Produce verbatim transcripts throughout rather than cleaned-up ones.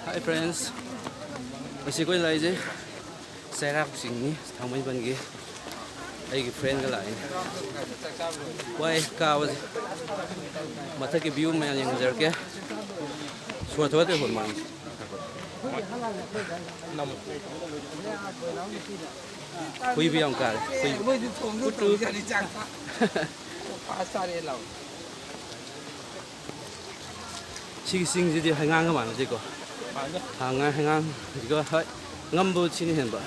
Hi friends, ꯉꯁꯤ ꯑꯩꯈꯣꯏ ꯂꯥꯛꯏꯁꯦ ꯆꯩꯔꯥꯛ ꯆꯤꯡꯅꯤ, ꯊꯥꯡꯃꯩꯕꯟꯒꯤ꯫ ꯑꯩꯒꯤ friendꯒ ꯂꯥꯛꯏꯅꯦ꯫ ꯋꯥꯏ ꯀꯥꯕꯁꯦ꯫ ꯃꯊꯛꯀꯤ view ꯃꯌꯥꯝ ꯌꯦꯡꯍꯟꯖꯔꯛꯀꯦ꯫ ꯁꯣꯔ ꯊꯣꯛꯂꯛꯇꯦ ꯍꯣꯟ ꯃꯥꯡꯁꯦ꯫ ꯍꯨꯏꯕꯨ ꯌꯥꯝ ꯀꯥꯔꯦ꯫ ꯍꯨꯏꯕꯨ꯫ ꯃꯣꯏꯗꯤ ꯊꯣꯡꯗ ꯀꯨꯇꯨ꯫ ꯇꯧꯖꯥꯠꯅꯤ ꯆꯥꯛ꯫ ꯐꯥꯁ ꯇꯥꯔꯦ ꯂꯥꯎ꯫ ꯁꯤꯒꯤ ꯆꯤꯡꯁꯤꯗꯤ ꯍꯩꯉꯥꯡꯒ ꯃꯥꯟꯅꯗꯦꯀꯣ꯫ ꯃꯥꯟꯅꯗꯦ꯫ ꯍꯥꯡꯉ ꯍꯩꯉꯥꯡꯁꯤꯒ ꯍꯣꯏ ꯉꯝꯕꯨ ꯁꯤꯅ ꯍꯦꯟꯕ꯫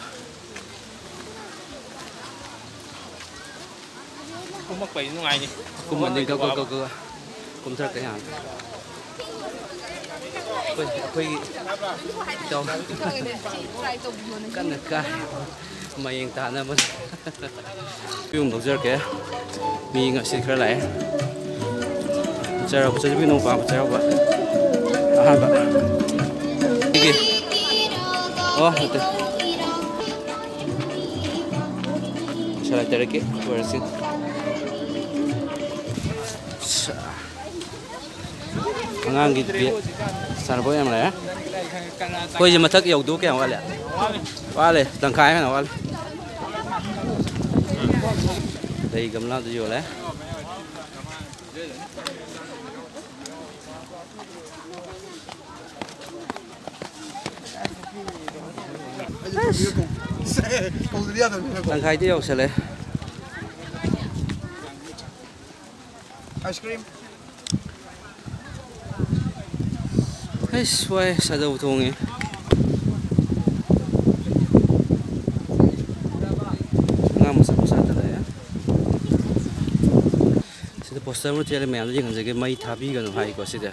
ꯀꯨꯝꯃꯛꯄꯩ ꯅꯨꯡꯉꯥꯏꯅꯤ꯫ ꯀꯨꯝꯃꯗꯤ ꯀꯨꯝꯃꯛꯄꯩꯗꯤ ꯀꯛ ꯀꯛ ꯋꯥꯕ꯫ ꯀꯛ ꯀꯛ ꯀꯨꯝꯊꯔꯛꯀꯦ ꯌꯥꯅꯤ꯫ ꯑꯩꯈꯣꯏ ꯑꯩꯈꯣꯏꯒꯤ ꯏꯇꯥꯎ ꯀꯟꯅ ꯀꯥꯏ꯫ ꯃꯌꯦꯡ ꯇꯥꯅꯕ꯫ ꯄꯤꯌꯨꯝ ꯂꯧꯖꯔꯛꯀꯦ꯫ ꯃꯤ ꯉꯁꯤ ꯈꯔ ꯂꯥꯛꯑꯦ꯫ ꯆꯩꯔꯥꯎꯕ ꯆꯠꯆꯕꯤ ꯅꯣꯡ ꯄꯥꯝꯕ ꯆꯩꯔꯥꯎꯕ꯫ ꯑꯍꯥꯟꯕ꯫ ꯁꯤꯒꯤ꯫ ꯑꯣ, ꯅꯠꯇꯦ꯫ ꯄꯩꯁꯥ ꯂꯩꯇꯔꯛꯀꯦ꯫ ꯑꯣꯏꯔꯁꯤ꯫ ꯑꯉꯥꯡꯒꯤ ꯕꯦꯠ ꯁꯥꯟꯅꯄꯣꯠ ꯌꯥꯝ ꯂꯩꯔꯦ꯫ ꯑꯩꯈꯣꯏꯁꯦ ꯃꯊꯛ ꯌꯧꯗꯧ ꯀꯌꯥꯝ ꯋꯥꯠꯂꯤ? ꯋꯥꯠꯂꯤ, ꯇꯪꯈꯥꯏ ꯍꯦꯟꯅ ꯋꯥꯠꯂꯤ꯫ ꯂꯩ ꯒꯝꯂꯥꯗꯨ ꯌꯣꯜꯂꯦ꯫ ꯀꯧꯗ꯭ꯔꯗꯤ ꯌꯥꯗꯕꯅꯤꯅꯀꯣ꯫ ꯇꯪꯈꯥꯏꯗꯤ ꯌꯧꯁꯜꯂꯦ꯫ Ice cream. ꯑꯩꯁ, ꯋꯥꯏ, ꯁꯥꯗꯧ ꯊꯣꯡꯉꯦ꯫ ꯑꯉꯥꯡ ꯃꯆꯥ ꯃꯆꯥꯗ ꯂꯩꯔꯦ꯫ ꯁꯤꯗ ꯄꯣꯁꯇꯔ ꯑꯃ ꯊꯦꯠꯂꯦ, ꯃꯌꯥꯝꯗ ꯌꯦꯡꯍꯟꯖꯒꯦ꯫ "ꯃꯩ ꯊꯥꯕꯤꯒꯅꯨ" ꯍꯥꯏꯀꯣ ꯁꯤꯗ꯫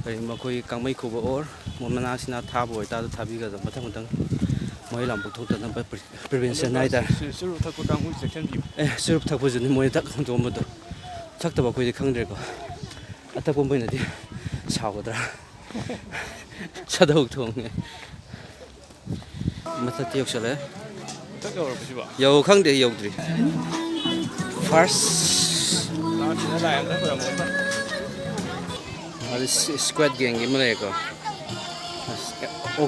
ꯀꯔꯤꯒꯨꯝꯕ ꯑꯩꯈꯣꯏ ꯀꯥꯡꯃꯩ ꯈꯨꯕ ꯑꯣꯔ ꯃꯣꯟ ꯃꯅꯥꯁꯤꯅ ꯊꯥꯕ ꯑꯣꯏꯇꯥꯔꯁꯨ ꯊꯥꯕꯤꯒꯗꯕ꯫ ꯃꯊꯪ ꯃꯊꯪ ꯃꯣꯏ ꯂꯥꯡꯄꯣꯛ ꯊꯣꯛꯇꯅꯕ ꯄ꯭ꯔꯤ-, ꯄ꯭ꯔꯤꯚꯦꯟꯁꯟ ꯍꯥꯏꯇꯥꯔꯦ꯫ ꯆꯨ-, ꯆꯨꯔꯨꯞ ꯊꯛꯄ ꯀꯥꯡꯕꯨ ꯆꯦꯛꯁꯤꯟꯕꯤꯌꯨ꯫ ꯑꯦ, ꯆꯨꯔꯨꯞ ꯊꯛꯄꯁꯤꯅꯤ ꯃꯣꯏꯅ ꯊꯛ ꯍꯨꯟꯗꯣꯛꯑꯝꯕꯗꯣ꯫ ꯊꯛꯇꯕ ꯑꯩꯈꯣꯏꯗꯤ ꯈꯪꯗ꯭ꯔꯦꯀꯣ꯫ ꯑꯊꯛꯄ ꯃꯣꯏꯅꯗꯤ ꯁꯥꯎꯒꯗ꯭ꯔꯥ? ꯁꯥꯗꯧ ꯊꯣꯡꯉꯦ꯫ ꯃꯊꯛꯇꯤ ꯌꯧꯁꯜꯂꯦ꯫ ꯃꯊꯛ ꯌꯧꯔꯕꯣ ꯁꯤꯕꯣ? ꯌꯧ-, ꯈꯪꯗꯦ, ꯌꯧꯗ꯭ꯔꯤ꯫ ꯐꯥꯔꯁ꯫ ꯂꯥꯛꯑꯣ, ꯁꯤꯗ ꯂꯥꯏ ꯑꯝꯇ ꯈꯣꯏꯔꯝꯃꯣ꯫ ꯑꯗꯨ ꯁꯤ-, ꯁ꯭ꯀ꯭ꯋꯥꯠ ꯒꯦꯡꯒꯤ ꯑꯃ ꯂꯩꯔꯦꯀꯣ꯫ ꯑꯁ,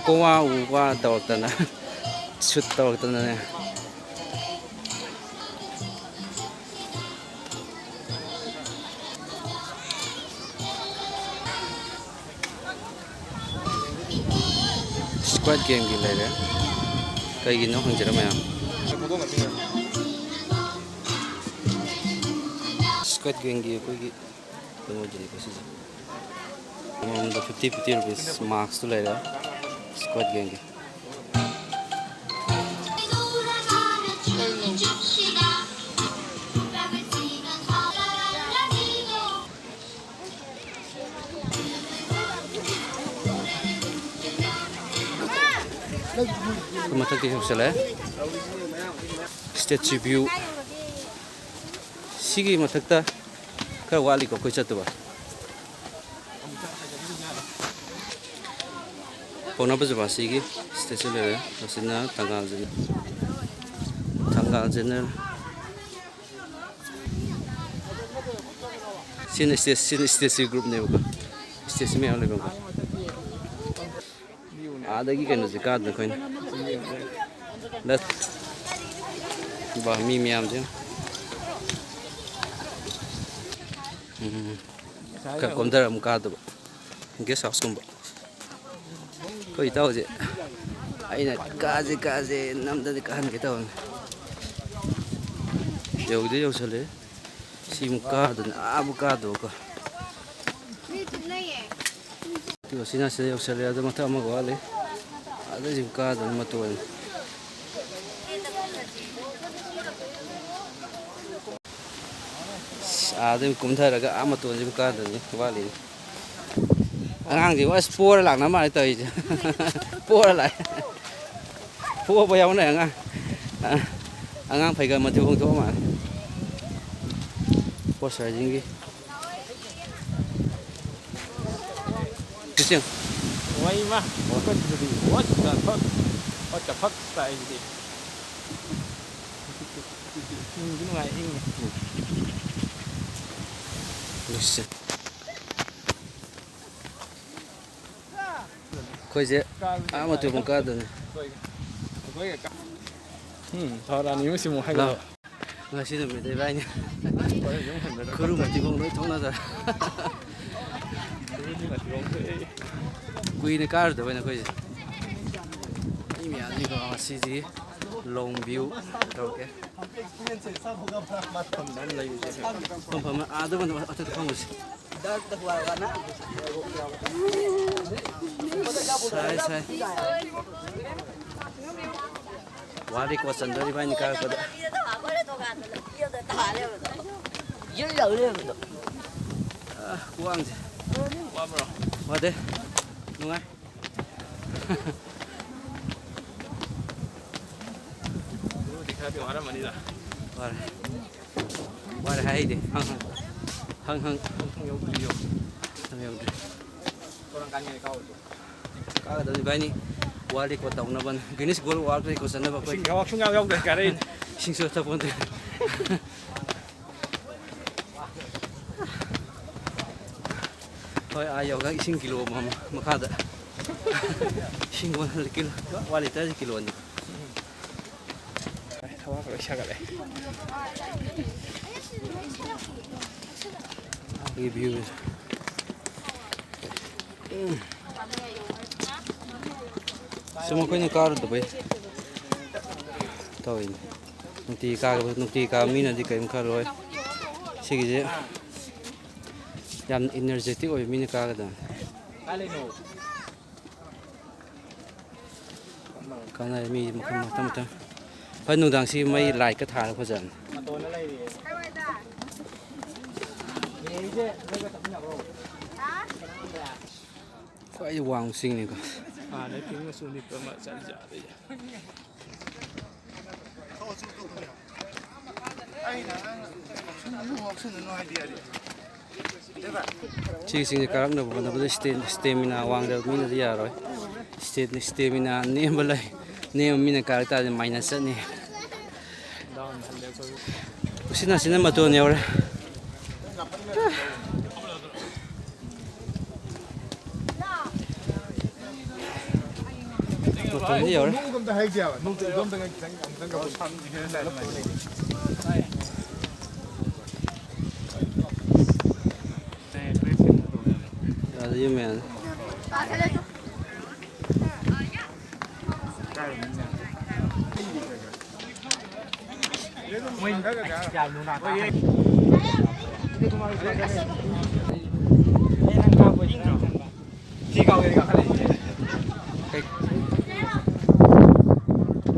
ꯀꯣꯋꯥ ꯎ ꯋꯥ ꯇꯧꯔꯛꯇꯅ, ꯁꯨꯠ ꯇꯧꯔꯛꯇꯅꯅꯦ꯫ Squid Gameꯒꯤ ꯂꯩꯔꯦ꯫ ꯀꯩꯒꯤꯅꯣ ꯍꯪꯁꯤꯔ ꯃꯌꯥꯝ? Squid Gameꯒꯤ ꯑꯩꯈꯣꯏꯒꯤ ꯀꯩꯅꯣꯗꯨꯅꯤꯀꯣ ꯁꯤꯁꯦ꯫ ꯑꯃꯃꯝꯗ fifty fifty rupees ꯃꯥꯛꯁꯇꯨ ꯂꯩꯔꯦ꯫ Squid Gameꯒꯤ꯫ ꯑꯩꯈꯣꯏ ꯃꯊꯛꯇ ꯌꯧꯁꯜꯂꯛꯑꯦ꯫ Statue view꯫ ꯁꯤꯒꯤ ꯃꯊꯛꯇ ꯈꯔ ꯋꯥꯠꯂꯤꯀꯣ ꯑꯩꯈꯣꯏ ꯆꯠꯇꯕ꯫ ꯄꯥꯎꯅꯥ ꯕꯖꯥꯔ ꯃꯁꯤꯒꯤ statue ꯂꯩꯔꯦ꯫ ꯃꯁꯤꯅ ꯊꯪꯒꯥꯜ ꯖꯦꯅꯦꯔꯦꯜ, ꯊꯪꯒꯥꯜ ꯖꯦꯅꯦꯔꯦꯜ꯫ ꯁꯤꯅ stage, ꯁꯤꯅ stage groupꯅꯦꯕꯀꯣ꯫ Stage ꯃꯌꯥꯝ ꯂꯩꯕꯀꯣ꯫ ꯑꯥꯗꯒꯤ ꯀꯩꯅꯣꯁꯦ ꯀꯥꯗꯅ ꯑꯩꯈꯣꯏꯅ꯫ ꯂꯠ-, ꯕꯥ, ꯃꯤ ꯃꯌꯥꯝꯁꯦ꯫ ꯎꯝ꯫ ꯈꯔ ꯀꯣꯝꯊꯔ ꯑꯃꯨꯛ ꯀꯥꯗꯕ꯫ Guest houseꯀꯨꯝꯕ꯫ ꯑꯩꯈꯣꯏ ꯏꯇꯥꯎꯁꯦ ꯑꯩꯅ ꯀꯥꯁꯦ ꯀꯥꯁꯦ ꯅꯝꯗꯅ ꯀꯥꯍꯟꯒꯦ ꯇꯧꯕꯅꯤ꯫ ꯌꯧꯗꯤ ꯌꯧꯁꯜꯂꯦ꯫ ꯁꯤꯃꯨꯛ ꯀꯥꯗꯅ ꯑꯥꯕꯨꯛ ꯀꯥꯗꯕꯀꯣ꯫ ꯑꯗꯨꯒ ꯁꯤꯅ ꯁꯤꯗ ꯌꯧꯁꯜꯂꯦ꯫ ꯑꯗꯨ ꯃꯊꯛ ꯑꯃꯒ ꯋꯥꯠꯂꯤ꯫ ꯑꯗꯨꯁꯤꯡ ꯀꯥꯗꯅ ꯃꯇꯣꯟ꯫ ꯑꯁ, ꯑꯥꯗꯩ ꯀꯨꯝꯊꯔꯒ ꯑꯥ ꯃꯇꯣꯟꯁꯤꯕꯨ ꯀꯥꯗꯅꯤ ꯋꯥꯠꯂꯤ꯫ ꯑꯉꯥꯡꯁꯤꯕꯨ ꯑꯁ ꯄꯣꯔ ꯂꯥꯛꯅ ꯃꯥꯜꯂꯦ ꯇꯧꯔꯤꯁꯦ꯫ ꯄꯣꯔ ꯂꯥꯛꯑꯦ꯫ ꯄꯣꯕ ꯌꯥꯎꯅ ꯑꯉꯥꯡ꯫ ꯑꯉꯥꯡ ꯐꯩꯒꯟ ꯃꯊꯤ ꯍꯣꯡꯗꯣꯛꯑ ꯃꯥꯜꯂꯦ꯫ Horse ridingꯒꯤ꯫ ꯁꯤꯁꯦ꯫ ꯋꯥꯏꯃ, ꯋꯥꯀꯠꯁꯤꯗꯤ, what the fuck? What the fuck ꯇꯥꯏꯁꯤꯗꯤ꯫ ꯅꯨꯡꯗꯤ ꯅꯨꯡꯉꯥꯏ, ꯏꯪꯉꯤ꯫ ꯂꯣꯏꯁꯦ꯫ ꯑꯩꯈꯣꯏꯁꯦ ꯑꯥ ꯃꯇꯣꯟ ꯑꯃꯨꯛ ꯀꯥꯗꯣꯏꯅꯦ꯫ ꯎꯝ, ꯊꯧꯔꯥꯅꯤ ꯑꯃ ꯁꯤꯃꯨꯛ ꯍꯥꯏꯒꯠꯂꯣ꯫ ꯂꯥꯛꯑꯣ꯫ ꯉꯁꯤ ꯅꯨꯃꯤꯠꯇ ꯏꯕꯥꯅꯤ ꯈꯨꯔꯨ ꯃꯇꯤꯕꯣꯡ ꯂꯣꯏ ꯊꯣꯛꯅꯗ꯭ꯔꯦ꯫ ꯀꯨꯏꯅ ꯀꯥꯔꯨꯗꯕ ꯑꯩꯈꯣꯏꯁꯦ꯫ ꯃꯤ ꯃꯌꯥꯝꯁꯤꯀꯣ ꯉꯁꯤꯗꯤ ꯂꯣꯡ ꯚ꯭ꯌꯨ ꯇꯧꯔꯛꯀꯦ꯫ ꯐꯝꯐꯝ ꯑꯥꯗ ꯃꯊꯛꯇ ꯐꯝꯃꯨꯁꯤ꯫ ꯁꯥꯏ, ꯁꯥꯏ꯫ ꯋꯥꯔꯤ ꯀꯣꯆꯟꯗꯣ ꯏꯕꯥꯅꯤ ꯀꯥꯔꯛꯄꯗ꯫ ꯑꯥ, ꯈꯨꯋꯥꯡꯁꯦ꯫ ꯋꯥꯕ꯭ꯔꯣ? ꯋꯥꯗꯦ꯫ ꯅꯨꯡꯉꯥꯏ꯫ ꯑꯗꯨꯕꯨꯗꯤ ꯈꯔꯗꯤ ꯋꯥꯔꯝꯃꯅꯤꯗ꯫ ꯋꯥꯔꯦ꯫ ꯋꯥꯔꯦ ꯍꯥꯏꯗꯤ꯫ ꯍꯪ ꯍꯪ꯫ ꯍꯪ ꯍꯪ꯫ ꯍꯪ ꯌꯧꯗ꯭ꯔꯤꯌꯣ꯫ ꯍꯪ ꯌꯧꯗ꯭ꯔꯤ꯫ ꯀꯣꯔꯪ ꯀꯥꯟꯒꯤ ꯀꯥꯎꯗꯣ꯫ ꯀꯥꯒꯗꯕꯅꯤ ꯏꯕꯥꯅꯤ꯫ World record ꯇꯧꯅꯕꯅꯤ꯫ Guinness World World Record ꯆꯠꯅꯕ ꯑꯩꯈꯣꯏ꯫ ꯏꯁꯤꯡ ꯌꯥꯎ-, ꯁꯨꯡꯌꯥꯎ ꯌꯥꯎꯗꯅ ꯀꯥꯔꯛꯏꯅꯦ꯫ ꯏꯁꯤꯡꯁꯨ ꯊꯛꯄ ꯅꯠꯇꯦ꯫ ꯍꯣꯏ, ꯑꯥ ꯌꯧꯔꯒ ꯏꯁꯤꯡ ꯀꯤꯂꯣ ꯑꯃꯃꯝ ꯃꯈꯥꯗ꯫ ꯏꯁꯤꯡ ꯋꯥꯟ ꯀꯤꯂꯣ, ꯋꯥꯟ ꯂꯤꯇꯔꯁꯤ ꯀꯤꯂꯣꯅꯤ꯫ ꯊꯕꯥꯛꯀ ꯂꯣꯏ ꯁꯥꯒꯠꯂꯦ꯫ ꯁꯤꯒꯤ view ꯁꯦ꯫ ꯎꯝ꯫ ꯁꯨꯝ ꯑꯩꯈꯣꯏꯅ ꯀꯥꯔꯨꯗꯕꯩ ꯇꯧꯔꯤꯅꯤ꯫ ꯅꯨꯡꯇꯤꯒꯤ ꯀꯥꯕ, ꯅꯨꯡꯇꯤꯒꯤ ꯀꯥꯕ ꯃꯤꯅꯗꯤ ꯀꯔꯤꯝ ꯈꯜꯂꯣꯏ꯫ ꯁꯤꯒꯤꯁꯦ ꯌꯥꯝ energetic ꯑꯣꯏꯕ ꯃꯤꯅ ꯀꯥꯒꯗꯕꯅꯤ꯫ ꯀꯥꯟꯅꯔꯦ ꯃꯤ ꯃꯈꯜ ꯃꯊꯪ ꯃꯊꯪ꯫ ꯍꯣꯏ, ꯅꯨꯡꯗꯥꯡꯁꯤ ꯃꯩ lightꯀ ꯊꯥꯜꯂꯒ ꯐꯖꯕꯅꯤ꯫ ꯈ꯭ꯋꯥꯏꯗꯒꯤ ꯋꯥꯡꯕ ꯆꯤꯡꯅꯤꯀꯣ꯫ ꯍꯥꯟꯅ ꯄꯤꯡ ꯃꯆꯨ ꯂꯤꯠꯄ ꯑꯃ ꯆꯠꯂꯤ ꯖꯥꯠꯂ꯫ ꯁꯤꯒꯤ ꯆꯤꯡꯁꯦ ꯀꯥꯔꯛꯅꯕ ꯍꯣꯠꯅꯕꯗ stamina ꯋꯥꯡꯗꯕ ꯃꯤꯅꯗꯤ ꯌꯥꯔꯣꯏ꯫ Stamina ꯅꯦꯝꯕ ꯂꯩ, ꯅꯦꯝꯕ ꯃꯤꯅ ꯀꯥꯔꯛ ꯇꯥꯔꯗꯤ minus ꯆꯠꯅꯤ꯫ ꯎꯆꯤꯟ ꯅꯥꯆꯤꯟꯅ ꯃꯇꯣꯟ ꯌꯧꯔꯦ꯫ ꯃꯇꯝꯗꯤ ꯌꯧꯔꯦ꯫ ꯑꯗ ꯌꯨꯝ ꯃꯌꯥꯝ꯫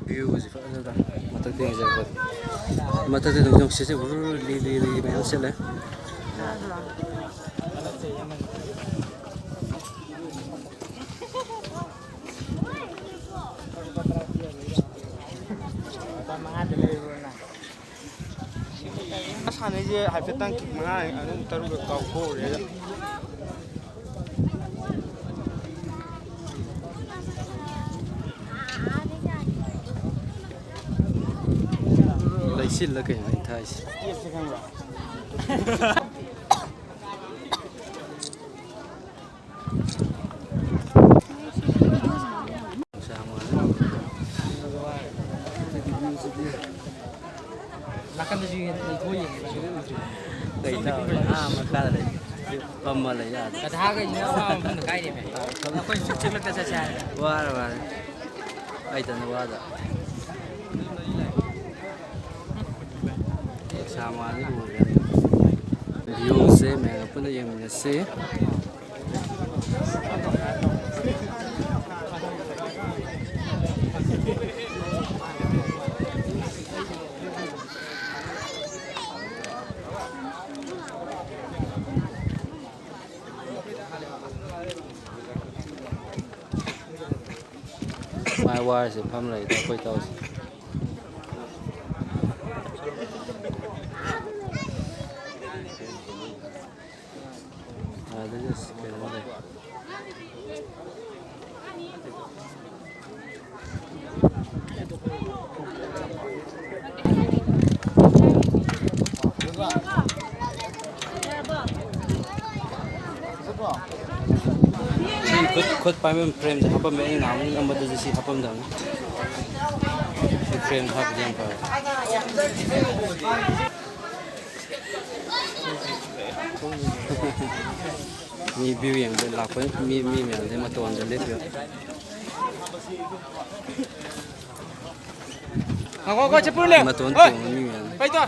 Viewꯁꯦ ꯐꯖꯅ ꯃꯊꯛꯇ ꯌꯦꯡꯖꯔꯛꯄ꯫ ꯃꯊꯛꯇ ꯅꯨꯡꯁꯤꯠꯁꯦ ꯎꯔꯨꯔꯨ ꯂꯤ ꯂꯤ ꯂꯤ ꯃꯌꯥꯝ ꯁꯤꯠꯂꯦ꯫ ꯁꯥꯟꯅꯩꯁꯦ ꯍꯥꯏꯐꯦꯠꯇꯪ ꯃꯉꯥ ꯑꯗꯨꯝ ꯇꯔꯨꯛ ꯀꯥꯎꯊꯣꯛꯎꯔꯦ꯫ ꯂꯩꯆꯤꯜꯂ ꯀꯩꯅꯣ ꯑꯩꯅ ꯊꯥꯏꯁꯦ? ꯅꯥꯀꯟꯗꯁꯨ ꯌꯦꯡꯊꯣꯛ ꯌꯦꯡꯉꯦ꯫ ꯀꯩ ꯇꯧꯔꯦ? ꯑꯥ, ꯃꯈꯥꯗ ꯂꯩ꯫ ꯐꯝꯃ ꯂꯩ ꯌꯥꯗꯦ꯫ ꯒꯙꯥꯈꯩꯁꯤꯅ ꯑꯋꯥꯡꯕ ꯃꯐꯝꯗ ꯀꯥꯏꯔꯦꯃꯦ꯫ ꯑꯩꯈꯣꯏ ꯆꯤꯛ ꯆꯤꯛꯂꯛꯇ ꯆꯠꯁꯦ ꯍꯥꯏꯔꯦ꯫ ꯋꯥꯔꯦ, ꯋꯥꯔꯦ꯫ ꯑꯩ ꯏꯊꯟꯗ ꯋꯥꯗ꯫ ꯑꯦꯛꯁꯥ ꯃꯥꯜꯂꯤ ꯎꯔꯦ꯫ Viewꯁꯦ ꯃꯌꯥꯝꯒ ꯄꯨꯟꯅ ꯌꯦꯡꯃꯤꯟꯅꯁꯤ꯫ ꯃꯥꯏ ꯋꯥꯔꯁꯦ ꯐꯝ ꯂꯩꯗ ꯑꯩꯈꯣꯏ ꯇꯧꯁꯦ꯫ ꯑꯗꯨꯒ ꯀꯩꯅꯣ ꯂꯩ꯫ ꯁꯤ ꯈꯨꯠ ꯈꯨꯠ ꯄꯥꯏꯕ ꯐ꯭ꯔꯦꯝꯁꯦ ꯍꯥꯞꯄꯝꯃꯦ, ꯑꯩ ꯉꯥꯏꯍꯥꯛ ꯑꯃꯗꯨꯁꯨ ꯁꯤ ꯍꯥꯞꯄꯝꯗꯕꯅꯤ꯫ ꯁꯤ ꯐ꯭ꯔꯦꯝ ꯍꯥꯞꯄꯗꯤ ꯌꯥꯝ ꯐꯔꯦ꯫ ꯃꯤ ꯚ꯭ꯌꯨ ꯌꯦꯡꯕ ꯂꯥꯛꯄ ꯃꯤ, ꯃꯤ ꯃꯌꯥꯝꯁꯦ ꯃꯇꯣꯟꯗ ꯂꯦꯞꯄꯤꯕ꯫ ꯉꯥꯏꯈꯣ, ꯉꯥꯏꯈꯣ, ꯆꯠꯄ꯭ꯔꯣꯅꯦ? ꯃꯇꯣꯟ ꯍꯣꯏ꯫ ꯇꯣꯡꯕ ꯃꯤ ꯃꯌꯥꯝ꯫ ꯀꯩꯗꯣ?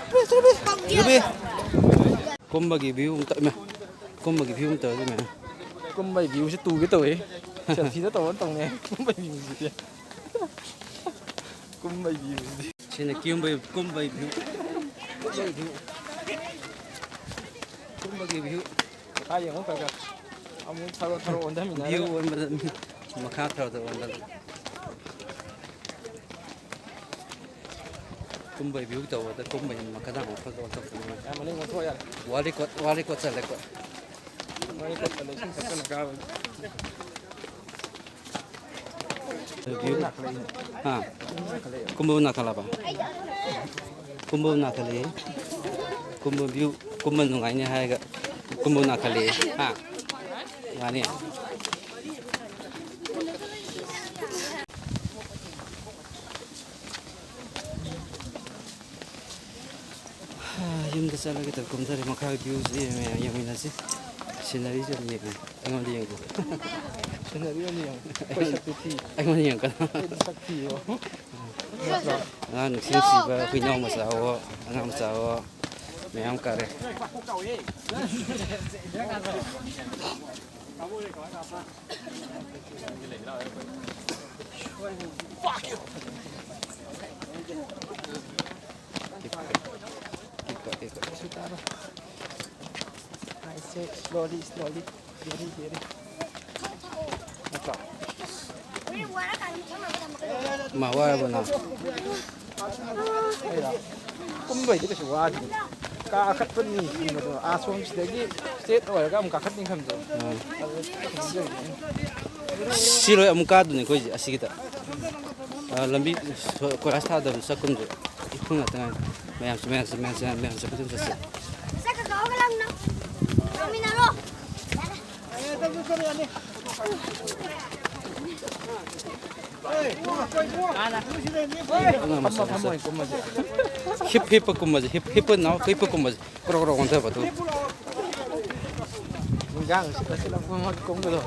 ꯀꯨꯝꯕꯒꯤ ꯚ꯭ꯌꯨ ꯑꯝꯇ, ꯏꯃꯥ, ꯀꯨꯝꯕꯒꯤ ꯚ꯭ꯌꯨ ꯑꯝꯇ ꯑꯗꯨ ꯃꯌꯥꯝ꯫ ꯀꯨꯝꯕꯒꯤ ꯚ꯭ꯌꯨꯁꯦ ꯇꯨꯒꯦ ꯇꯧꯋꯦ꯫ ꯁꯦꯜꯐꯤꯗ ꯇꯧꯔ ꯇꯧꯅꯦ꯫ ꯀꯨꯝꯕꯒꯤ ꯚ꯭ꯌꯨꯁꯤꯗꯤ꯫ ꯀꯨꯝꯕꯒꯤ ꯚ꯭ꯌꯨꯁꯤꯗꯤ꯫ ꯁꯤꯅ ꯀꯨꯝꯕꯩ, ꯀꯨꯝꯕꯩ ꯚ꯭ꯌꯨ꯫ ꯀꯨꯝꯕꯩ ꯚ꯭ꯌꯨ꯫ ꯀꯨꯝꯕꯒꯤ ꯚ꯭ꯌꯨ꯫ ꯃꯈꯥ ꯌꯦꯡꯉꯣ ꯈꯔ ꯈꯔ꯫ ꯑꯃꯨꯛ ꯊꯔꯣ ꯊꯔꯣ ꯑꯣꯟꯊꯃꯤꯟꯅꯔꯒ꯫ ꯚ꯭ꯌꯨ ꯑꯣꯟꯕꯗ ꯃꯤ ꯃꯈꯥ ꯊꯔꯣ ꯊꯔꯣ ꯑꯣꯟꯕꯗ꯫ ꯀꯨꯝꯕꯩ ꯚ꯭ꯌꯨ ꯇꯧꯕꯗ ꯀꯨꯝꯕꯩ ꯃꯈꯥꯗ ꯑꯃꯨꯛ ꯐꯖꯕ ꯇꯧꯕꯅꯤ꯫ ꯌꯥꯝ ꯃꯅꯤꯡ ꯑꯣꯟꯊꯣꯛꯑꯣ ꯌꯥꯔꯦ꯫ ꯋꯥꯔꯤ ꯀꯣꯠ, ꯋꯥꯔꯤ ꯀꯣꯠ ꯆꯠꯂꯦꯀꯣ꯫ ꯋꯥꯔꯤ ꯀꯣꯠ ꯆꯠꯂꯦ, ꯏꯁꯤꯡ ꯊꯛꯆꯜꯂ ꯀꯥꯕꯒꯤ꯫ ꯚ꯭ꯌꯨ꯫ ꯍꯥ? ꯀꯨꯝꯕ ꯅꯥꯀꯜꯂꯕ? ꯀꯨꯝꯕ ꯅꯥꯀꯜꯂꯤ꯫ ꯀꯨꯝꯕ ꯚ꯭ꯌꯨ, ꯀꯨꯝꯕ ꯅꯨꯡꯉꯥꯏꯅꯤ ꯍꯥꯏꯔꯒ ꯀꯨꯝꯕ ꯅꯥꯀꯜꯂꯤ꯫ ꯍꯥ? ꯌꯥꯅꯤ꯫ ꯌꯨꯝꯗ ꯆꯠꯂꯒꯦ ꯇꯧꯔ ꯀꯨꯝꯊꯔꯦ꯫ ꯃꯈꯥꯒꯤ ꯚ꯭ꯌꯨꯁꯦ ꯃꯌꯥꯝ ꯌꯦꯡꯃꯤꯟꯅꯁꯤ꯫ ꯁꯤꯅꯔꯤꯁꯦ ꯑꯗꯨꯝ ꯌꯦꯡꯉꯣ꯫ ꯑꯩꯉꯣꯟꯗ ꯌꯦꯡꯉꯣ꯫ ꯁꯤꯅꯔꯤ ꯑꯣꯏꯅ ꯌꯦꯡꯉꯣ꯫ ꯑꯩꯈꯣꯏ ꯁꯛꯇꯤ ꯊꯤ꯫ ꯑꯩꯉꯣꯟꯗ ꯌꯦꯡꯉꯣ꯫ ꯑꯩꯗꯤ ꯁꯛ ꯊꯤꯌꯦꯕ꯫ ꯑꯉꯥꯡ ꯅꯨꯡꯁꯤ ꯅꯨꯡꯁꯤꯕ ꯍꯨꯏꯅꯥꯎ ꯃꯆꯥꯋꯣ, ꯑꯉꯥꯡ ꯃꯆꯥꯋꯣ ꯃꯌꯥꯝ ꯀꯥꯔꯦ꯫ ꯀꯩꯁꯨ ꯇꯥꯔꯣꯏ꯫ ꯑꯩꯁꯦ slowly, slowly, very, very. ꯅꯠꯇ꯭ꯔꯣ? ꯃꯥ ꯋꯥꯔꯕꯣ ꯅꯪ? ꯑꯩꯔꯣ? ꯀꯨꯝꯕꯩꯗꯤ ꯀꯩꯁꯨ ꯋꯥꯗꯦ꯫ ꯀꯥꯈꯠꯄꯅꯤ ꯈꯟꯕꯗꯣ, ꯑꯥ ꯁꯣꯝ ꯁꯤꯗꯒꯤ straight ꯑꯣꯏꯔꯒ ꯑꯃꯨꯛ ꯀꯥꯈꯠꯅꯤ ꯈꯟꯕꯗꯣ꯫ ꯑꯥ꯫ ꯑꯗꯨ ꯀꯩꯅꯣ ꯇꯧꯔꯤꯅꯦ꯫ ꯁꯤ ꯂꯣꯏ ꯑꯃꯨꯛ ꯀꯥꯗꯣꯏꯅꯤ ꯑꯩꯈꯣꯏꯁꯦ ꯑꯁꯤꯒꯤꯗ꯫ ꯑꯥ, ꯂꯝꯕꯤ ꯁꯣ-, ꯀꯣꯏꯂꯥꯁ ꯊꯥꯗꯕ ꯆꯠꯀꯨꯝꯁꯦ꯫ ꯏꯐꯨꯟ ꯉꯥꯛꯇ ꯉꯥꯏꯔꯦ꯫ ꯃꯌꯥꯝꯁꯦ, ꯃꯌꯥꯝꯁꯦ, ꯃꯌꯥꯝꯁꯦ, ꯃꯌꯥꯝꯁꯦ ꯀꯣꯏꯆꯠ ꯆꯠꯁꯦ꯫ ꯆꯥꯛ ꯀꯧꯔꯒ ꯂꯥꯛꯅ ꯆꯥꯃꯤꯟꯅꯔꯣ꯫ ꯑꯉꯥꯡ ꯃꯆꯥ ꯃꯆꯥ꯫ ꯍꯤꯞ, ꯍꯤꯞꯄ ꯀꯨꯝꯕꯁꯦ, ꯍꯤꯞ, ꯍꯤꯞꯄ ꯅꯥꯎ, ꯍꯤꯞꯄ ꯀꯨꯝꯕꯁꯦ꯫ ꯀ꯭ꯔꯣꯛ ꯀ꯭ꯔꯣꯛ ꯑꯣꯟꯊꯕ ꯑꯗꯨ꯫ ꯅꯨꯡꯖꯥꯡ ꯁꯤꯠꯂ ꯁꯤꯠꯂ ꯀꯨꯝꯕꯗꯣ꯫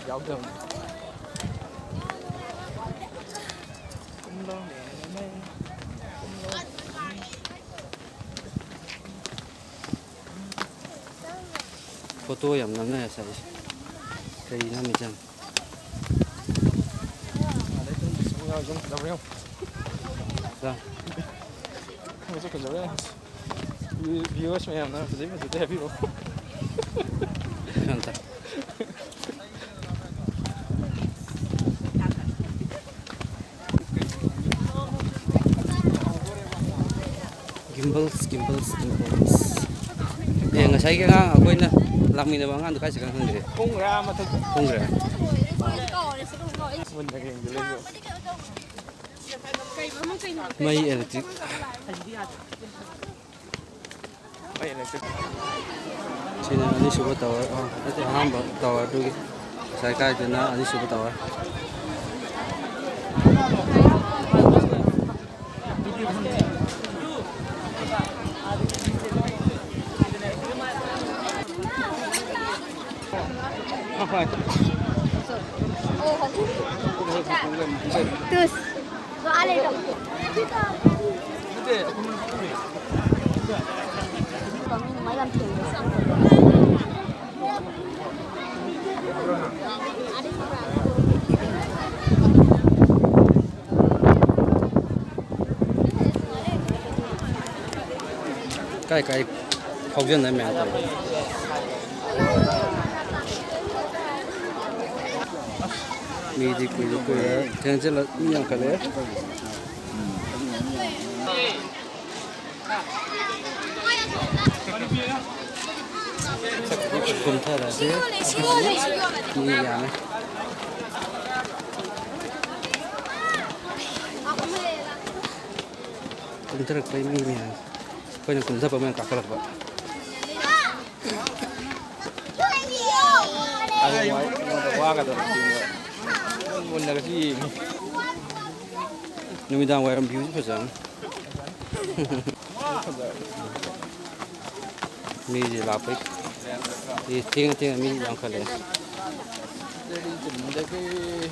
ꯌꯥꯎꯗꯕꯅꯤ꯫ ꯐꯣꯇꯣ ꯌꯥꯝ ꯅꯝꯅ ꯉꯁꯥꯏꯁꯦ꯫ ꯀꯔꯤ ꯅꯝꯃꯤꯖꯥꯠꯅꯣ? ꯂꯥ꯫ ꯐꯖ ꯐꯖꯕ ꯌꯥꯝ꯫ ꯚ꯭ꯌꯨ-, viewers ꯃꯌꯥꯝꯅ ꯐꯖꯩ ꯐꯖꯗꯦ ꯍꯥꯏꯕꯤꯔꯛꯑꯣ꯫ ꯑꯝꯇ꯫ Gimbals, gimbals, gimbals꯫ ꯑꯦ, ꯉꯁꯥꯏꯒꯤ ꯑꯉꯥꯡ ꯑꯩꯈꯣꯏꯅ ꯂꯥꯛꯃꯤꯟꯅꯕ ꯑꯉꯥꯡꯗꯣ ꯀꯥꯏ ꯆꯠꯈ꯭ꯔ ꯈꯪꯗ꯭ꯔꯦ꯫ ꯀꯨꯝꯈ꯭ꯔꯦ, ꯑꯥ ꯃꯊꯛꯇ꯫ ꯀꯨꯝꯈ꯭ꯔꯦ꯫ ꯃꯨꯟꯅ ꯌꯦꯡꯁꯤꯜꯂꯨ꯫ ꯃꯩ electric꯫ ꯁꯤꯅ ꯑꯅꯤꯁꯨꯕ tower, ꯑ, ꯅꯠꯇꯦ, ꯑꯍꯥꯟꯕ tower ꯑꯗꯨꯒꯤ꯫ ꯉꯁꯥꯏ ꯀꯥꯏꯗꯨꯅ ꯑꯅꯤꯁꯨꯕ tower꯫ ꯇꯨꯁ꯫ ꯀꯥꯏ ꯀꯥꯏ ꯐꯥꯎꯖꯟꯅ ꯃꯌꯥꯝ ꯇꯧꯏ꯫ ꯃꯤꯗꯤ ꯀꯨꯏꯔ ꯀꯨꯏꯔ ꯊꯦꯡꯖꯤꯜꯂꯛ ꯃꯤ ꯌꯥꯝꯈꯠꯂꯛꯑꯦ꯫ ꯀꯨꯝꯊꯔꯛꯑꯁꯦ꯫ ꯃꯤ ꯌꯥꯝꯃꯦ꯫ ꯀꯨꯝꯊꯔꯛꯄꯩ ꯃꯤ ꯃꯌꯥꯝ꯫ ꯑꯩꯈꯣꯏꯅ ꯀꯨꯝꯊꯕ ꯃꯌꯥꯝ ꯀꯥꯈꯠꯂꯛꯄ꯫ ꯍꯌꯦꯡꯋꯥꯏ ꯑꯩꯉꯣꯟꯗ ꯋꯥꯒꯗꯕ ꯆꯤꯡꯗ ꯃꯨꯟꯅꯒꯁꯨ ꯌꯦꯡꯉꯤ꯫ ꯅꯨꯃꯤꯗꯥꯡ ꯋꯥꯏꯔꯝ ꯚ꯭ꯌꯨꯁꯤ ꯐꯖꯕꯅꯤ꯫ ꯃꯤꯁꯦ ꯂꯥꯛꯄꯩ꯫ ꯁꯤ ꯊꯦꯡꯅ ꯊꯦꯡꯅ ꯃꯤ ꯌꯥꯝꯈꯠꯂꯛꯑꯦ꯫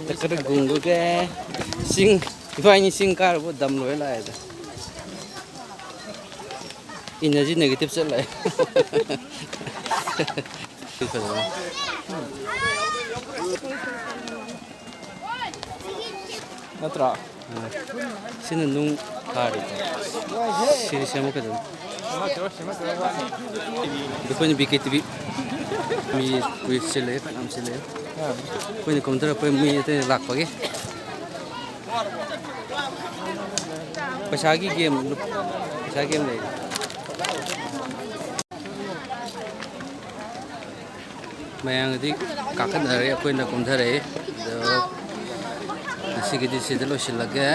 ꯆꯠꯀꯗ ꯒꯨꯡꯒꯨꯒꯦ꯫ ꯆꯤꯡ, ꯏꯕꯥꯅꯤ ꯆꯤꯡ ꯀꯥꯔꯨꯕ ꯗꯝ ꯂꯣꯏ ꯂꯥꯛꯑꯦꯗ꯫ ꯏꯅꯔꯖꯤ ꯅꯦꯒꯦꯇꯤꯚ ꯆꯠꯂꯦ꯫ ꯅꯠꯇ꯭ꯔꯣ? ꯑ, ꯁꯤꯅ ꯅꯨꯡ ꯊꯥꯔꯤꯕ꯫ ꯁꯤꯗꯤ ꯁꯦꯝꯃꯛꯀꯗꯕꯅꯤ꯫ ꯑꯩꯈꯣꯏꯅ ꯕꯤ ꯀꯦ ꯇꯤ ꯚꯤ꯫ ꯃꯤ ꯀꯨꯏ ꯆꯤꯜꯂꯦ, ꯐꯅꯌꯥꯝ ꯆꯤꯜꯂꯦ꯫ ꯑꯩꯈꯣꯏꯅ ꯀꯨꯝꯊꯔꯛꯄꯩ ꯃꯤ ꯑꯇꯩ ꯂꯥꯛꯄꯒꯤ꯫ ꯄꯩꯁꯥꯒꯤ ꯒꯦꯝ, ꯄꯩꯁꯥ ꯒꯦꯝ ꯂꯩ꯫ ꯃꯌꯥꯝꯒꯤꯗꯤ ꯀꯥꯈꯠꯅꯔꯦ, ꯑꯩꯈꯣꯏꯅ ꯀꯨꯝꯊꯔꯛꯑꯦ꯫ ꯑꯗꯣ ꯉꯁꯤꯒꯤꯗꯤ ꯁꯤꯗ ꯂꯣꯏꯁꯤꯜꯂꯒꯦ꯫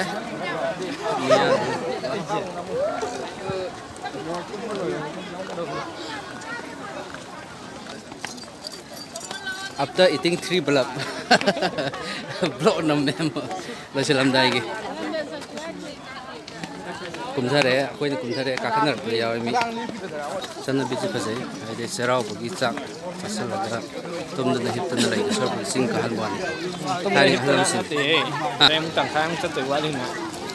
After eating three bulb꯫ Vlog ꯅꯝꯃꯦ ꯑꯃꯨꯛ ꯂꯣꯏꯁꯤꯜꯂꯝꯗꯥꯏꯒꯤ꯫ ꯀꯨꯝꯊꯔꯛꯑꯦ, ꯑꯩꯈꯣꯏꯅ ꯀꯨꯝꯊꯔꯛꯑꯦ, ꯀꯥꯈꯠꯅꯔꯛꯄꯗ ꯌꯥꯎꯋꯦ ꯃꯤ꯫ ꯆꯠꯅꯕꯤꯁꯤ ꯐꯖꯩ, ꯍꯥꯏꯗꯤ ꯆꯩꯔꯥꯎꯕꯒꯤ ꯆꯥꯛ ꯆꯥꯁꯤꯜꯂꯒ ꯇꯨꯝꯗꯅ ꯍꯤꯞꯇꯅ ꯂꯩꯗꯣꯏ ꯁꯔꯨꯛꯄꯨꯗꯤ ꯆꯤꯡ ꯀꯥꯍꯟꯕ ꯋꯥꯅꯤ꯫ ꯊꯥꯏꯅꯒꯤ ꯑꯍꯜ ꯂꯃꯟꯁꯤꯡ꯫ ꯍꯥ? ꯄꯨꯡ ꯇꯪꯈꯥꯏꯃꯨꯛ ꯆꯠꯇꯣꯏ ꯋꯥꯠꯂꯤꯅ꯫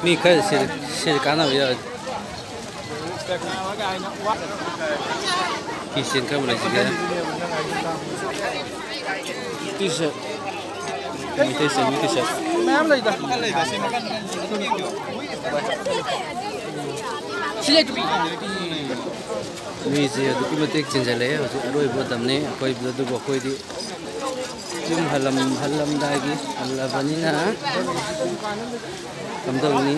ꯃꯤ ꯈꯔ ꯁꯤ, ꯁꯤ ꯀꯥꯟꯅꯕ ꯌꯥꯎꯔꯗꯤ꯫ ꯐꯤ ꯆꯦꯡ ꯀꯔꯝꯕ ꯂꯩꯁꯤꯒꯦ? T shirt. ꯃꯩꯇꯩ ꯆꯦꯡꯒꯤ ꯇꯤ ꯁꯥꯔꯠ꯫ ꯃꯌꯥꯝ ꯂꯩꯗ꯫ ꯁꯤ ꯂꯩ ꯇꯨꯄꯤ꯫ ꯃꯤꯁꯦ ꯑꯗꯨꯛꯀꯤ ꯃꯇꯤꯛ ꯆꯤꯟꯁꯤꯜꯂꯛꯑꯦ꯫ ꯍꯧꯖꯤꯛ ꯑꯔꯣꯏꯕ ꯃꯇꯝꯅꯤ ꯑꯀꯣꯏꯕꯗ, ꯑꯗꯨꯕꯨ ꯑꯩꯈꯣꯏꯗꯤ ꯌꯨꯝ ꯍꯜꯂꯝ-, ꯍꯜꯂꯝꯗꯥꯏꯒꯤ ꯍꯜꯂꯕꯅꯤꯅ ꯀꯝꯗꯧꯅꯤ?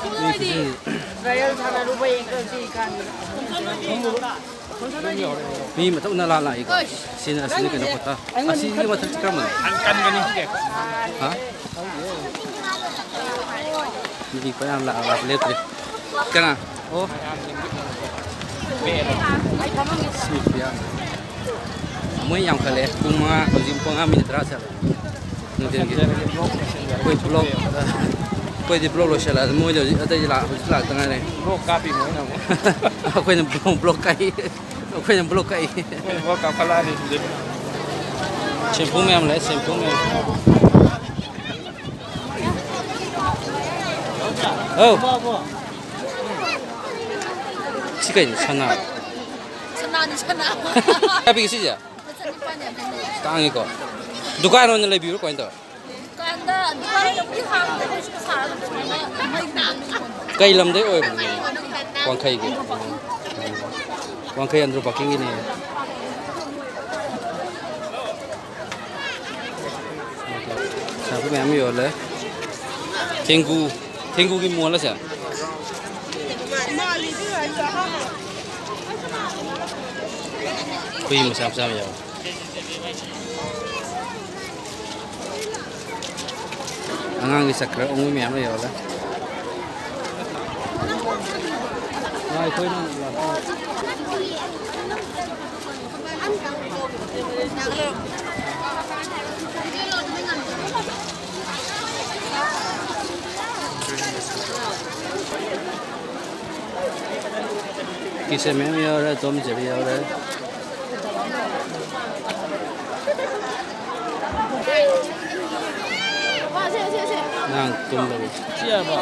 ꯃꯤ ꯈꯨꯆꯤꯟ-, ꯇ꯭ꯔꯥꯏꯌꯦꯜ ꯁꯥꯟꯅꯔꯨꯕ ꯌꯦꯡ ꯆꯠꯁꯤ ꯀꯥꯟꯗ꯫ ꯃꯤ ꯃꯊꯛ ꯅꯂꯥ ꯂꯥꯛꯏꯀꯣ꯫ ꯁꯤꯅ, ꯑꯁꯤꯅ ꯀꯩꯅꯣ ꯈꯛꯇ꯫ ꯑꯁꯤꯒꯤ ꯃꯊꯛꯁꯤ ꯀꯔꯝꯕꯅꯣ? ꯍꯥ? ꯃꯤ ꯄꯌꯥꯝ ꯂꯥꯛꯑ ꯂꯥꯛꯄ ꯂꯦꯞꯇ꯭ꯔꯤ꯫ ꯀꯅꯥ? ꯑꯣ꯫ ꯁꯤ ꯄꯌꯥꯝ꯫ ꯃꯣꯏ ꯌꯥꯝꯈꯠꯂꯦ꯫ ꯄꯨꯡ ꯃꯉꯥ, ꯍꯧꯖꯤꯛ ꯄꯨꯡ ꯃꯉꯥ ꯃꯤꯅꯤꯠ ꯇꯔꯥ ꯆꯠꯂꯦ꯫ ꯅꯨꯡꯊꯤꯜꯒꯤ꯫ ꯑꯩꯈꯣꯏ ꯕ꯭ꯂꯣꯛ, ꯑꯩꯈꯣꯏꯗꯤ ꯕ꯭ꯂꯣꯛ ꯂꯣꯏꯁꯤꯜꯂꯛꯑ ꯃꯣꯏꯗꯤ ꯍꯧꯖꯤꯛ ꯑꯇꯩꯗꯤ ꯂꯥꯛ-, ꯍꯧꯖꯤꯛ ꯂꯥꯛꯇ ꯉꯥꯏꯔꯦ꯫ ꯕ꯭ꯂꯣꯛ ꯀꯥꯞꯄꯤ ꯃꯣꯏꯅ ꯑꯃꯨꯛ꯫ ꯑꯩꯈꯣꯏꯅ ꯕ꯭ꯂꯣꯛ, ꯕ꯭ꯂꯣꯛ ꯀꯥꯏ꯫ ꯑꯩꯈꯣꯏꯅ ꯕ꯭ꯂꯣꯛ ꯀꯛꯏ꯫ ꯑꯩꯈꯣꯏꯅ ꯕ꯭ꯂꯣꯛ ꯀꯥꯞꯈꯠꯂꯛꯑꯅꯤ ꯁꯤꯗꯩ꯫ ꯁꯦꯝꯐꯨ ꯃꯌꯥꯝ ꯂꯩ, ꯁꯦꯝꯐꯨ ꯃꯌꯥꯝ꯫ ꯑꯧ꯫ ꯁꯤ ꯀꯩꯅꯣ? ꯁꯅꯥ? ꯁꯅꯥꯅꯤ, ꯁꯅꯥ꯫ ꯀꯌꯥ ꯄꯤꯒꯦ ꯁꯤꯁꯦ? ꯆꯅꯤꯄꯥꯟ ꯌꯥꯡꯈꯩꯅꯦ꯫ ꯇꯥꯡꯉꯤꯀꯣ꯫ ꯗꯨꯀꯥꯟ ꯑꯣꯏꯅ ꯂꯩꯕꯤꯕ꯭ꯔꯣ, ꯀꯃꯥꯏꯅ ꯇꯧꯋꯦ? ꯗꯨꯀꯥꯟꯗ, ꯗꯨꯀꯥꯟꯗꯕꯨꯗꯤ ꯍꯥꯡꯗꯦ, ꯑꯩꯈꯣꯏꯁꯨ ꯁꯥꯔꯒ ꯁꯨꯃꯥꯏꯅ ꯃꯩ ꯀꯩ ꯂꯝꯗꯩ ꯑꯣꯏꯕꯅꯣ? ꯋꯥꯡꯈꯩꯒꯤ꯫ ꯋꯥꯡꯈꯩ ꯑꯟꯗ꯭ꯔꯣ ꯄꯥꯔꯀꯤꯡꯒꯤꯅꯦ꯫ ꯁꯥꯄꯣꯟ ꯃꯌꯥꯝ ꯌꯣꯜꯂꯦ꯫ ꯊꯦꯡꯒꯨ, ꯊꯦꯡꯒꯨꯒꯤ ꯃꯣꯜꯂ ꯁꯦ? ꯍꯨꯏ ꯃꯆꯥ ꯃꯆꯥ ꯑꯃ ꯌꯥꯎꯋꯦ꯫ ꯑꯉꯥꯡꯒꯤ ꯆꯀ꯭ꯔ ꯑꯉꯧꯕ ꯃꯌꯥꯝ ꯂꯩꯍꯧꯔꯦ꯫ ꯉꯥ ꯑꯩꯈꯣꯏꯅ ꯀꯤꯆꯟ ꯃꯌꯥꯝ ꯌꯥꯎꯔꯦ, ꯇꯣꯝ ꯖꯦꯔꯤ ꯌꯥꯎꯔꯦ꯫ ꯑꯉꯥꯡ ꯇꯨꯝꯕꯒꯤ꯫ ꯁꯤ ꯌꯥꯔꯕꯣ?